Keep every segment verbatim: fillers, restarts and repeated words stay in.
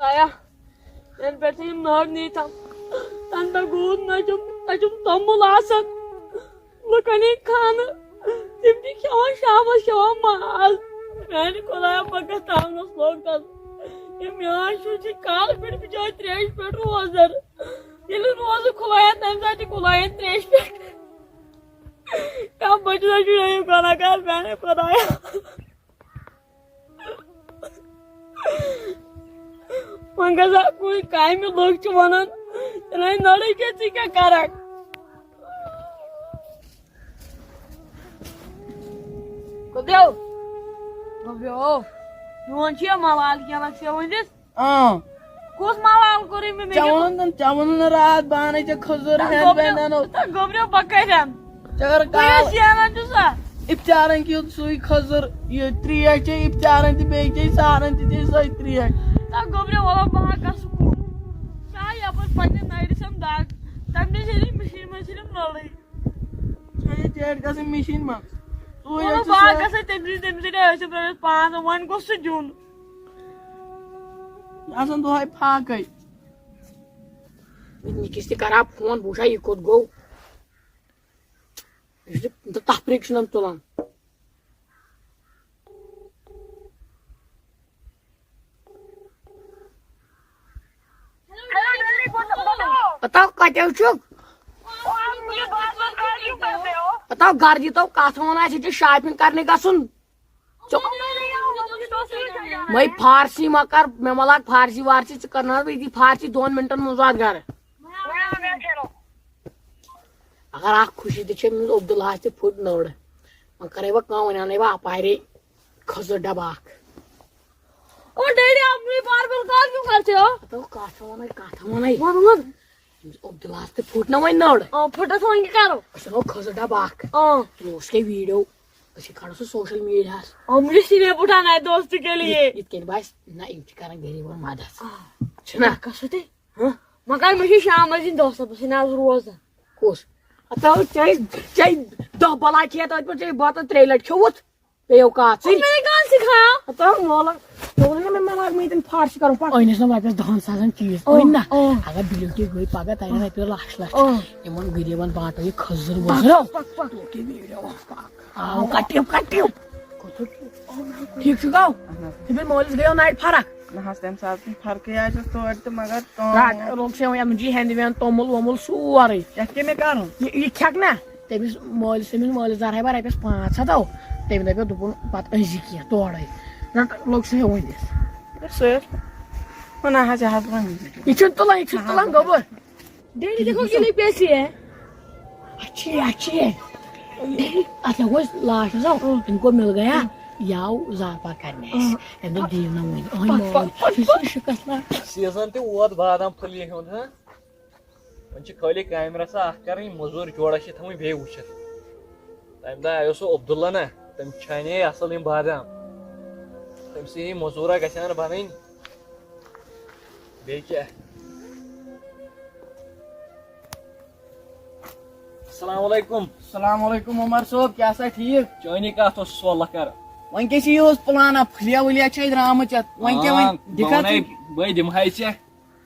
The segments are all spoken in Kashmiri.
آیا، یَنہٕ پٮ۪ٹھ یِم نٔر نی تَم، تَنہٕ پٮ۪ٹھ گوٚو نہ چھُم، نہ چھُم توٚمُل آسان۔ لُکَن ہٕنٛدۍ خانہٕ، تِم تہِ کھٮ۪وان شامَس، کھٮ۪وان ماز۔ میٛانہِ خۄدایا، بہٕ کَتھ تاونَس لوٚگ تَتھ۔ یہِ میٛٲنۍ شُرۍ چھِ کالہٕ پٮ۪ٹھ بِچٲرۍ ترٛیشہِ پٮ۪ٹھ روزدَر۔ ییٚلہِ روزٕ کھُلایَن، تَمہِ ساتہٕ چھِ کھُلایَن ترٛیشہِ پٮ۪ٹھ۔ کانٛہہ بٔچِتھ چھُ یہِ گۄناہگار، میٛانہِ خۄدایا۔ وۄنۍ گژھِ ہا کُنہِ کامہِ، لُکھ چھِ وَنان، "ژٕ نَے نٔرٕے کیٛاہ، ژٕ کیٛاہ کَرَکھ؟" گوٚبریو، گوٚبریو، میون چھُ یہِ موال کینٛہہ لَگ ژےٚ ؤنِتھ۔ اۭں۔ کُس موال کوٚرُے مےٚ؟ مےٚ ژےٚ کیٛاہ ووٚنُن نہٕ، ژےٚ ووٚنُن نہٕ راتھ بہٕ اَنَے ژےٚ کھٔزٕر نہ، ہٮ۪تھ گوٚبریو، بَنہِ اَنو۔ تہٕ گوٚبریو، بہٕ کَتہِ اَنہٕ؟ ژےٚ کَرٕ بہٕ کال۔ یَس زینان چھُسا؟ اِفطارَن کیُتھ سُے کھٔزٕر، یہِ ترٛیش چے اِفطارَن تہِ، بیٚیہِ چے سحرَن تہِ چے سۄے ترٛیش۔ تہٕ گوٚبریو، وَلہٕ بہٕ ہا گژھٕ کُن۔ مےٚ آے یَپٲرۍ پنٛنہِ نَرِ سَم دَگ، تَمہِ نِش ییٚلہِ مِشیٖن منٛز چھِ یِم نٔرٕے۔ ژےٚ یہِ ژیٹہِ گژھٕنۍ مِشیٖن منٛز۔ ژٕ وۄنۍ ییٚلہِ گوٚو ژٕ بہٕ ہا سۄ گژھٕ تٔمِس نِش، تٔمِس نِش ٲسِم رۄپیَس پانٛژھ ہَتھ، وۄنۍ گوٚژھ سُہ دیُن۔ یہِ آسان دۄہَے فاقَے۔ نِکِس تہِ کَرٕ ہا فون، بہٕ وٕچھِ ہا یہِ کوٚت گوٚو۔ یہِ چھُ تَفریٖق چھُنہٕ تُلان۔ پتہ کتہِ چھُکھ؟ پتہ گرٕ ییٖتو کتھ وَنان، اَسہِ چھُ shopping کرنہِ گژھُن۔ ژٕ مے فارسی مہ کر، مےٚ مہ لاگ فارسی وارسی، ژٕ کر نہ حظ بہٕ ییٚتی فارسی دۄن منٹن منٛز واتہٕ گرٕ۔ اگر اکھ خوشی تہِ چھےٚ، أمِس عبداللہس تہِ پھُٹ نٔر۔ وۄنۍ کرے بہٕ کٲم، وۄنۍ اَنَے بہٕ اپارے کھٔزٕر ڈبہٕ اکھ۔ او ڈیڈی، آپ مجھے بار بار کال کیوں کرتے ہو؟ ہتو کتھ ونے، کتھ ونے۔ ون ون۔ أمِس عبداللہس تہِ پھُٹ نہ وۄنۍ نٔر۔ آ، پھُٹس وۄنۍ کیٛاہ کرو؟ أسۍ اَنو کھٔزٕر ڈبہٕ اکھ۔ آ۔ تُلوس کے video، أسۍ کھالو سُہ social mediaہس۔ آ، مجھے سنیپ اٹھانا ہے دوست کے لیے۔ یِتھ، یِتھ کٔنۍ باسہِ نہ، یِم چھِ کران غریٖبن مدد۔ آ۔ چھُنہ؟ کسو تہِ؟ ہہ؟ مگر مےٚ چھُ شامس دِنۍ دوستس، بہٕ چھُس نہٕ آز روزدر۔ کُس؟ ہتو ژےٚ، ژےٚ دہ بلاے کھیٚیَتھ أتھۍ پٮ۪ٹھ، ژےٚ بتہٕ ترٛیٚیہِ لٹہِ کھیوٚوُتھ، پیٚیو کاژٕے۔ اور میں نے کہاں سکھایا؟ ہتو مولک، ژےٚ ووٚنُے نہ مےٚ، مےٚ لاگ مےٚ ییٚتٮ۪ن فارسی کرُن پتہٕ۔ أنۍ اَسہِ نہ رۄپیَس دہن ساسن چیٖز، او، أنۍ نہ؟ او۔ اگر بِلیوٗٹی گٔے پگاہ، تَتٮ۪ن رۄپیَس لچھ لچھ۔ او۔ یِمن غریٖبن بانٹو یہِ کھٔزٕر ؤزٕر۔ پک، پک، پک۔ تُل کہِ video، پک۔ آو، کٹیو، کٹیو۔ ٹھیٖک چھُ گوٚو؟ اہن حظ۔ تٔمِس مٲلِس گٔیو نَرِ فرق۔ نہ حظ، تَمہِ ساتہٕ چھُنہٕ فرقٕے آسٮ۪س توتہِ تہٕ مگر کٲم رَٹ، وٲم۔ لوٚگ سیوٚن ویوٚن، جی ہٮ۪نٛد وٮ۪نٛد، توٚمُل ووٚمُل سورُے۔ یَتھ کیٛاہ مےٚ کَرُن؟ یہِ، یہِ کھٮ۪کھ نا؟ تٔمِس مٲلِس، تٔمِس مٲلِس دَرہَے بہٕ رۄپیَس پانٛژھ ہَتھ، اَو۔ تٔمۍ دَپیو، دوٚپُن، "پَتہٕ أنۍ زِ کینٛہہ تورَے۔" رَٹ، لوٚگ سیوٚن وٲلِس۔ سُہ وَنان حظ، یہِ حظ وَنہِ۔ یہِ چھُنہٕ تُلان، یہِ چھُنہٕ تُلان گوٚبُر۔ ڈیڈی، دیکھو کتنے پیسے ہیں۔ اچھی، اچھی ہے۔ اچھا، وہ لاسٹ سا، ان کو مل گیا، یاو زارپار کرنے۔ ہاں۔ ان کو دیو نا وۄنۍ۔ اوے پک، مول، پک، پک، چھُ سُہ پک۔ شکست نا۔ سیزن تہِ ووت بادام پھٔلی ہُنٛد، ہاں؟ وۄنۍ چھِ خٲلی کامہِ رژھا اکھ کرٕنۍ، مٔزوٗر جوڑا چھِ تھاوٕنۍ بیٚیہِ وٕچھِتھ۔ تَمہِ دۄہ آیو سُہ عبداللہ نا، تٔمۍ چھانے اصل یِم بادام۔ تٔمۍ سٕے مٔزوٗرا گژھِ ہا نہٕ بنٕنۍ۔ بیٚیہِ کیٛاہ؟ السلام علیکم۔ السلام علیکم عمر صٲب، کیٛاہ سا ٹھیٖک؟ چٲنی کتھ اوس سۄ لکر۔ وۄنۍ کیٛاہ چھِ یِہُس پلان؟ پھلیا ولیا چھے درامٕژ اتھ؟ وۄنۍ کیٛاہ آ، وۄنۍ؟ بہٕ دِکھا ونے، ژٕ؟ بہٕ دِمہٕ ہاے ژےٚ۔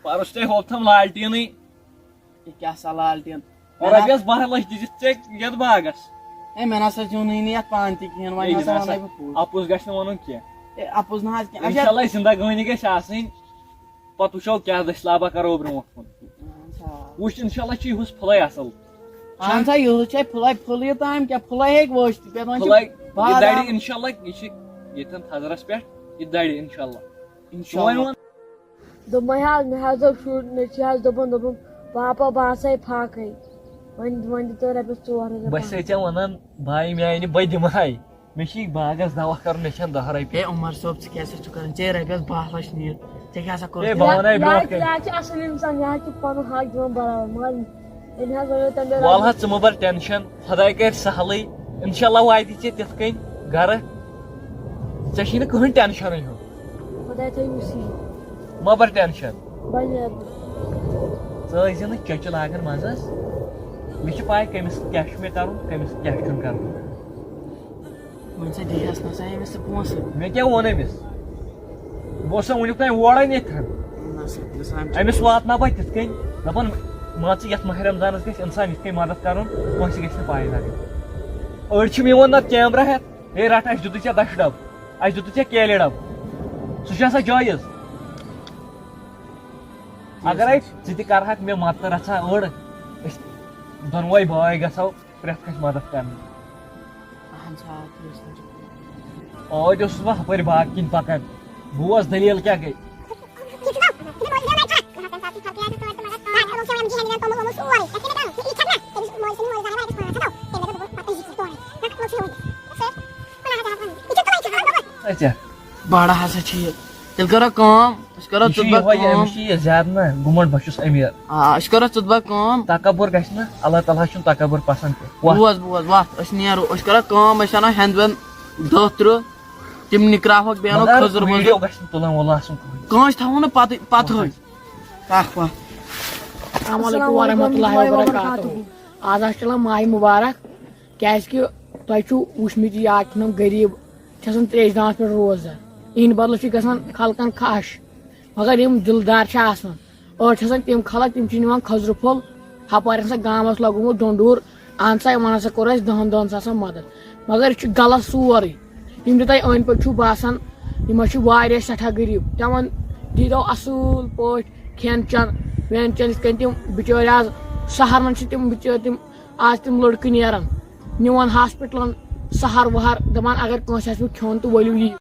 پرُس تے ہوپ تھم لالٹینٕے۔ یہِ کیٛاہ سا لالٹین؟ اور مےٚ نا-، رۄپیس باہ لچھ دِژٕتھ ژےٚ یتھ باغس۔ ہے، مےٚ نسا زیوٗنٕے نہٕ یتھ پانہٕ تہِ کِہیٖنۍ، وۄنۍ ہے، یہِ ہسا نسا ونے بہٕ پوٚز۔ اپُز گژھِ نہٕ ونُن کینٛہہ۔ ہے، اپُز نہ حظ کینٛہہ۔ اچھا۔ انشاءاللہ زندہ گٲنی گژھِ آسٕنۍ۔ پتہٕ وٕچھو کیٛاہ دٔسۍ لابا کرو برونٛٹھ کُن۔ اہن سا۔ وٕچھ، انشاءاللہ چھُ یِہُس پھُلے اصل۔ اہن سا، یِہُس چھے پھُلے، پھُل یہِ تام کیٛاہ، پھُلے ہیٚکہِ وٲسِتھ، پٮ۪تھ وۄنۍ چھُ پھُلے، یہِ بادام۔ دَرِ انشاءاللہ، یہِ چھِ ییٚتٮ۪ن تھزرس پٮ۪ٹھ، یہِ دَرِ انشاءاللہ۔ انشاءاللہ۔ وۄنۍ وَن۔ دوٚپمَے حظ، مےٚ حظ دوٚپ شُر، مےٚ چھِ حظ دوٚپُن، دوٚپُن، "پاپا، بہٕ آسَے فاقَے۔ وۄنۍ، وۄنۍ دِ تُہۍ رۄپیَس ژور ہَتھ بہٕ چھُسَے ژےٚ وَنان، بھاے میٛانہِ، بہٕ دِمہٕ ہاے۔ مےٚ چھِ یہِ باغَس دَوا کَرُن، مےٚ چھَنہٕ دَہ رۄپیہِ۔" ہے عمر صٲب، ژٕ کیٛاہ سا چھُکھ کَران؟ ژےٚ رۄپیَس باہ لَچھ نِیَتھ، ژےٚ کیٛاہ سا کوٚرُتھ؟ ہے، بہٕ وَنَے یہِ برونٛٹھ حظ، کَنہِ۔ یہِ حظ چھِ اَصٕل اِنسان، یہِ حظ چھِ پَنُن حق دِوان برابر۔ مگر أمۍ حظ ؤنِو تَمہِ دۄہ وَلہٕ حظ، ژٕ مہٕ بَر ٹٮ۪نشَن، خۄداے کَرِ سَہلٕے۔ اِنشاءاللہ واتہِ ژےٚ تِتھ کٔنۍ گَرٕ۔ ژےٚ چھی نہٕ کٕہٕنۍ ٹٮ۪نشَنٕے ہیوٚن۔ خۄداے تھٲیِن مُصیٖبت۔ مہ بَر ٹٮ۪نشَن۔ بَنہِ۔ ژٕ ٲسۍ زِ نہٕ چۄچہِ لاگان منٛزَس۔ مےٚ چھِ پَے کٔمِس کیٛاہ چھُ مےٚ کَرُن، کٔمِس کیٛاہ چھُنہٕ کَرُن۔ وۄنۍ ژےٚ دِیہَس نہ سا أمِس ژٕ پونٛسہٕ۔ مےٚ کیٛاہ ووٚن أمِس؟ بہٕ اوسُس وٕنیُک تام اورَے نِتھ۔ أمِس واتناو بہٕ تِتھ کٔنۍ، دَپان، مان ژٕ، یَتھ ماہِ رمضانَس گژھِ اِنسان یِتھ کٔنۍ مدد کَرُن، کٲنٛسہِ گژھِ نہٕ پَے لَگٕنۍ۔ أڑۍ چھِ مےٚ یِوان نَتہٕ کیمرہ ہٮ۪تھ، "ہے رَٹ، اَسہِ دیُتُے ژےٚ دَچھِ ڈَبہٕ، اَسہِ دیُتُے ژےٚ کیلہِ ڈَبہٕ"۔ سُہ چھُ آسان جٲیِز۔ اگرے ژٕ تہِ کَرٕہَکھ مےٚ مدتہٕ رَژھا أڑ، أسۍ دۄنوَے بٲے گژھو پرٛٮ۪تھ کٲنٛسہِ مدد کرنہِ۔ اہن سا، آ، تی اوس نہٕ۔ اوے تہِ اوسُس بہٕ ہُپٲرۍ باغ کِنۍ پکان۔ بوز دٔلیٖل کیٛاہ گٔے۔ اچھا۔ بڑٕ ہسا چھِ یہِ۔ تیٚلہِ کرو کٲم، أسۍ کرو یہِ چھُ ژٕ بہٕ یِہوٚے، کٲم۔ أمِس چھُ یہِ زیادٕ نہ گُمنڈ، بہٕ چھُس أمیٖر۔ آ، أسۍ کرو ژٕ بہٕ کٲم۔ تکبر گژھِ نہٕ، اللہ تعالیٰ چھُنہٕ تکبر پسند کینٛہہ۔ وۄتھ۔ بوز، بوز، وۄتھ، أسۍ نیرو، أسۍ کرو کٲم، أسۍ اَنو ہٮ۪نٛد وٮ۪نٛد دَہ ترٕٛہ، تِم نِکراوہوکھ، بیٚیہِ اَنو مگر کھٔزٕر ؤزٕر۔ ویٖڈیو گژھِ نہٕ تُلُن وۄلہٕ آسُن کٕہٕنۍ۔ کٲنٛسہِ تھاوو نہٕ پتہٕ، پتہٕ ہٕے۔ کَتھ پَتھ۔ السلام علیکم ورحمۃ اللہ وبرکاتہ۔ آز حظ چھِ چلان ماہِ مُبارک، کیٛازِ کہِ تۄہہِ چھُو وٕچھمٕتۍ یہِ آز چھِ یِم غریٖب، چھِ آسان ترٛیش دانَس پٮ۪ٹھ روزدَر، یِہِنٛدِ بدلہٕ چھِ گژھان خلقَن کھَش۔ مگر یِم دِلدار چھِ آسان، أڑۍ چھِ آسان تِم خلق، تِم چھِ نِوان کھٔزرٕ پھوٚل، ہپٲرۍ آسان گامَس لوگمُت ڈۄنٛڈوٗر، اَہَن سا، یِمَن ہسا کوٚر اَسہِ دَہَن دۄہَن سُہ آسان مدد۔ مگر یہِ چھُ غلط سورُے۔ یِم تہِ تۄہہِ أنٛدۍ پٔکۍ چھُو باسان، یِم حظ چھِ واریاہ سٮ۪ٹھاہ غریٖب، تِمَن دیٖتو اَصٕل پٲٹھۍ کھٮ۪ن چٮ۪ن، وٮ۪ن چٮ۪ن، یِتھ کٔنۍ تِم بِچٲرۍ آز سہرنَن چھِ تِم بِچٲرۍ، تِم آز تِم لٔڑکہٕ نیران، نِوان ہاسپِٹلَن سہر وہر، دَپان اگر کٲنٛسہِ آسِوٕ کھیوٚن تہٕ ؤلِو یِیِو۔